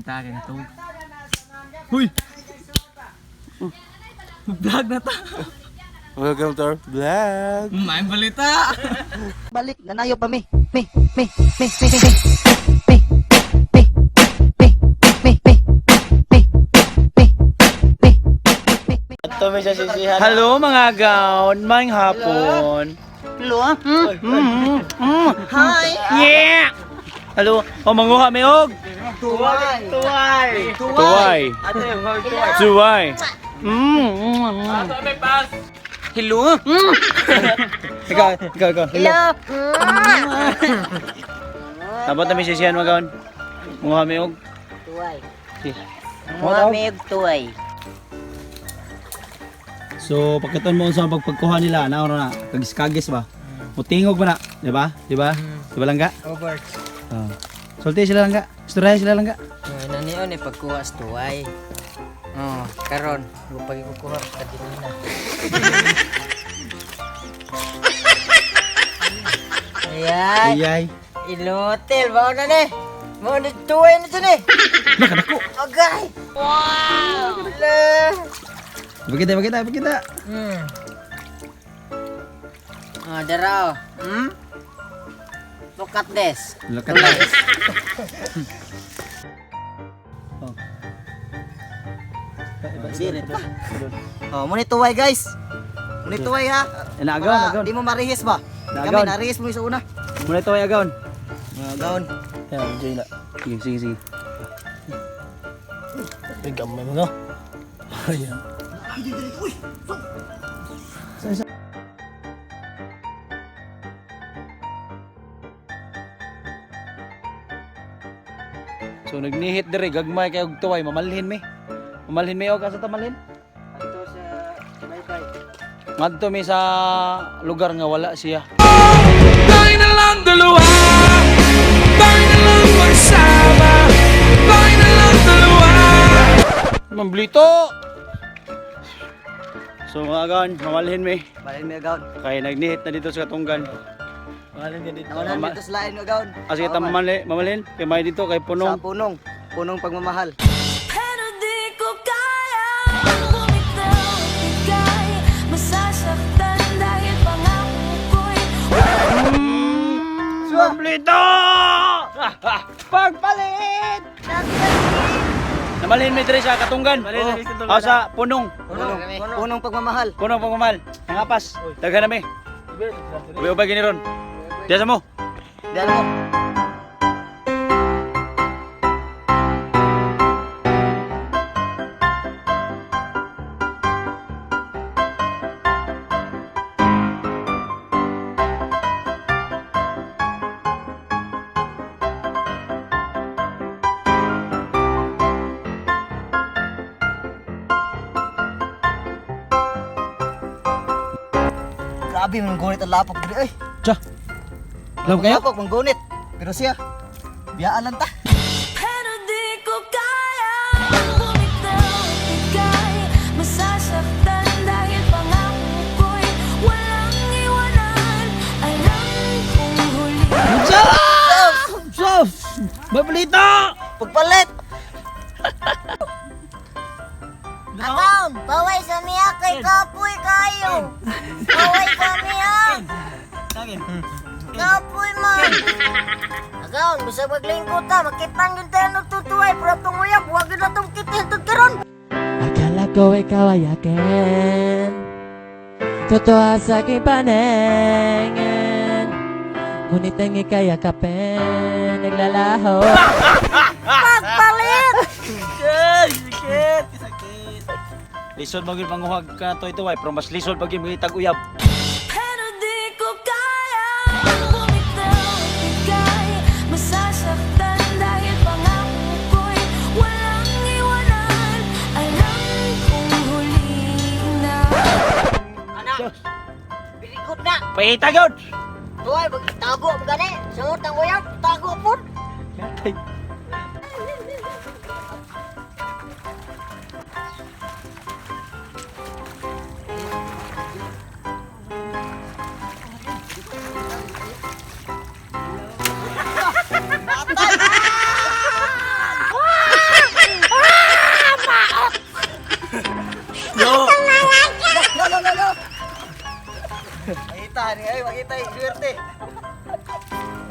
Balita kay natug. Huy. Vlog na ta. Welcome to our vlog. May balita. Balik nanayo pa mi mi mi mi mi mi mi mi mi mi mi mi mi mi mi mi. Hello mga gaon, maayong hapon. Hello. Hi. Yeah! Hello, o manguha mi og. Tuway. Tuway. Tuway. Tuway. Hello. Ikaw, ikaw, ikaw. Hello. Tapos na mi sisihan mga gaon. Manguha mi og. Tuway. Sige. Mga meg tuway. So pagkaton mo sa pagpagkuha nila, na na kagis-kagis ba? Mutingog ba na, di ba? Di ba? Di ba langga? Over. Oh. Sulti sila langga. Istorya sila langga. Nanion eh pagkuha sa tuway. Oh, karon, wa pag kukuha sa kadinina. Ayan, Ayay. ilotel bao na ni. Mao ni tuway na to ni. Nakadako. Agay. Wow. La. Pakita, pakita, pakita. Oh, dara oh. Look at this. Look at that. Oh. Oh, muni tuway guys. Muni tuway ha. Eh, naagaw, Para naagaw. Di mo marihis ba? Naagaw. Kami narihis mo sa una. Muna ito ay agaon. Naagaw. Yan, enjoy na. Sige, sige, sige. Ay, gamay mo no. Ayan. So nagnihit diri gagmay kay og tuway mamalhin mi. Mamalhin mi og asa ta malhin? Ato sa bye-bye. Ngadto mi sa lugar nga wala siya. Tayo na lang dalawa. Tayo na lang magsama. Tayo na lang dalawa. Mamblito. So mga agaon, mamalhin mi. Balin mi agaw. Kay nagnihit na dito sa Katunggan. Mahalin ka dito. Naunan dito sa lain agaw. Asa kita mamalhin, mamalhin kay may dito kay Sa punong. punong. Punong pagmamahal. Pero di ko kaya bumitaw. Ika'y masasaktan dahil pangako ko'y Mamblito! Pagpalit! Namalhin mi diri sa Katunggan. Oh, sa punong. Punong, punong pagmamahal. Punong pagmamahal. Nangapas. Daghan na mi. Ubay-ubay gini ron. Diya sa mo. Di alam mo. Grabe, manggunit ang lapok diri oy. Tsa. Alam kayo? Lapok manggunit. Pero siya, biyaan lang ta. Pero di ko kaya bumitaw. Ika'y masasaktan dahil pangako ko'y walang iwanan. Alam kong huli Tsa! Tsa! Mablito! Pagpalit! Akam, baway sa miya kay kapoy kayo. Baway sa miya. Kapoy man. Agaw, bisag maglingkod ta, makitan gyud tayo nagtutuway, pero atong uyab, wa gyud atong kitin karon. Akala ko ikaw ay akin. Totoo sa aking paningin. Ngunit ang ika'y yakapin, naglalaho. Pagpalit! Lisod mo gyud manguhag ka to ito ay pero mas lisod pag gyud tag uyab. Pero di ko kaya bumitaw. Ika'y masasaktan dahil pangako ko'y walang iwanan. Alam kong huli na. Anak, bilikot na. Paita gyud. Tuway, tago mo gani. Sunod ang uyab, tago pud.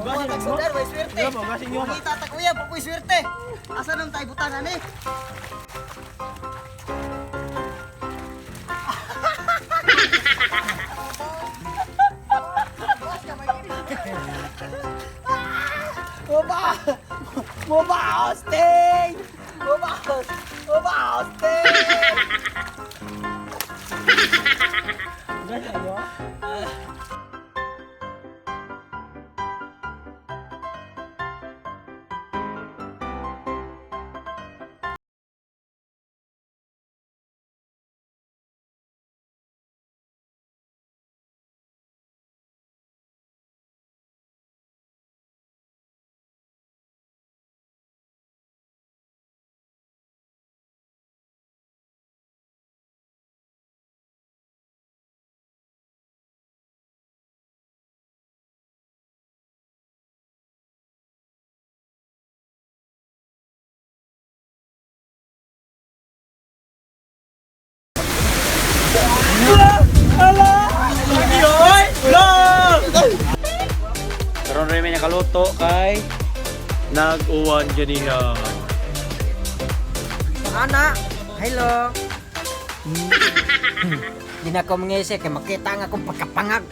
Mga tagsudar, may swerte. Kita ta kuya, pukoy swerte. Asa nang tayo butangan eh? Mo ba, Austin? Mo ba, Mo ba, Austin? Karon rin may nakaluto kay nag-uwan ganina. Ana, hello. Di na ko mangisi kay makita nga akong pagkapangag.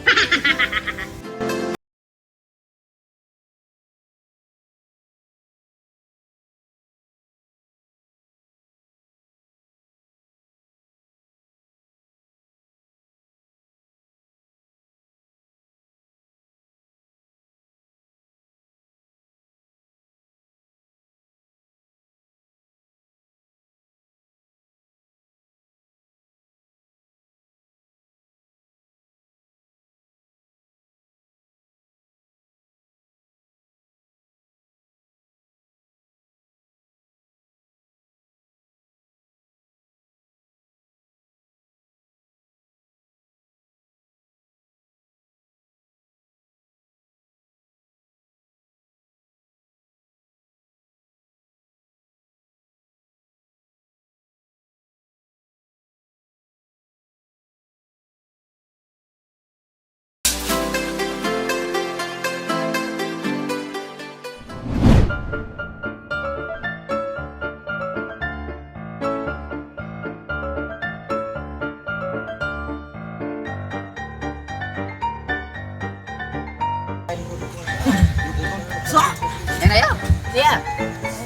Yan na yun. Siya.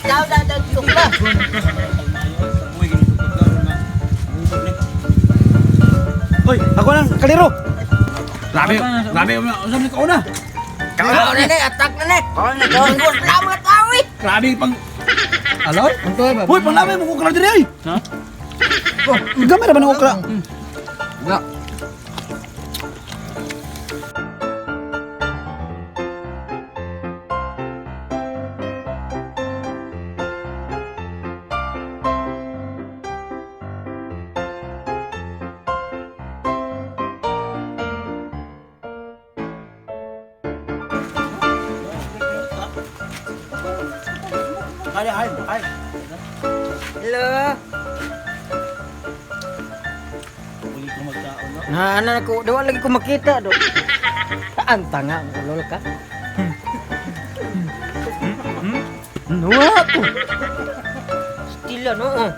Tao na daw ba? Hoy, ako lang kaliro. Grabe, grabe unsa man ka una? Kao na na, attack na na. Kao na, kao na. Wala mga tao eh. Grabe pang Aloy? Hoy, panglamay mo okra diri ay. Ha? Oh, gamay ra ba ng okra? Wala. Ay, ay, ay. Hello. Uli ko magkaon no. Na ano na ko, dawa lagi ko makita do. Saan tanga ang ulol ka? Nuwa ko. Stila no. oh.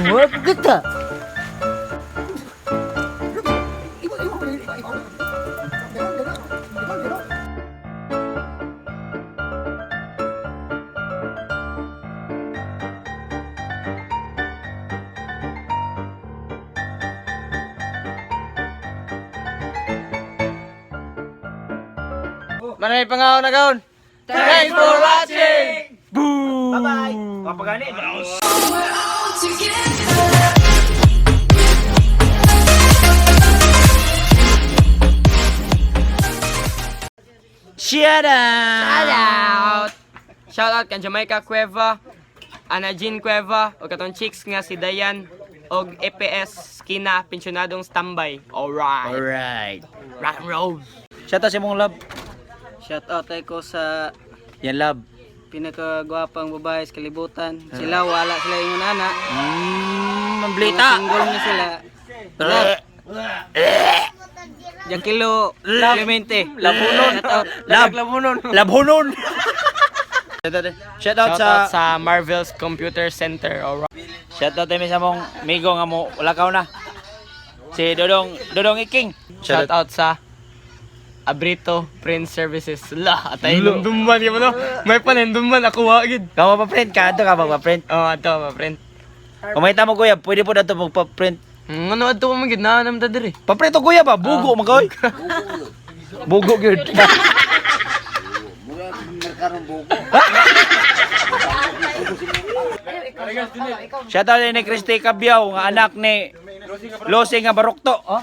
Nuwa ko kita. Manay pangaon na kaon. Thanks for watching! Bye-bye. Kapagani. Together. Shout out! Shout out kang Jamaica Cueva, Ana Jean Cueva, o katong chicks nga si Dayan, og EPS Kina, pensyonadong standby. Alright. Alright. Rock and roll. Shout out sa imong love. Shout out ay ko sa Yan love. pinakagwapang babae sa kalibutan. Sila wala sila ingon ana. Mamblita. Mga single na sila. Jaquilo Clemente. Labunon. Shout out. Lab. Labhunon. Shout out Shout out sa sa Marvel's Computer Center. Alright. Shout out sa mong migo nga mo lakaw na. Si Dodong Dodong Iking. Shout out sa Abrito Print Services. La, atay nunduman yun no. May panenduman ako wa gid. Kamu pa print ka ato ka pa print. Oh, ato pa print. Kung makita mo kuya, pwede po dato magpa-print. Ano ato man gid na nam ta diri. Pa-print to kuya ba? Bugo man koy. Bugo gyud. Shout out ni Christy Cabiao nga anak ni Lose nga Barukto. Oh?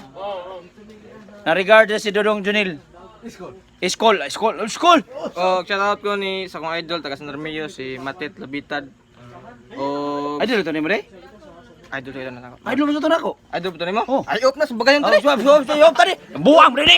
Na regard si Dodong Junil. Iskol, iskol, iskol. Oh, shout out ko ni sa akong idol taga San Remigio si Matit Labitad. O Idol to ni mo day? Idol to na ako. Idol mo sa to nako. Idol to nimo? Oh. Ay op na sa bagayan Oh, tre. suab, suab, suab, tadi. Buang dini.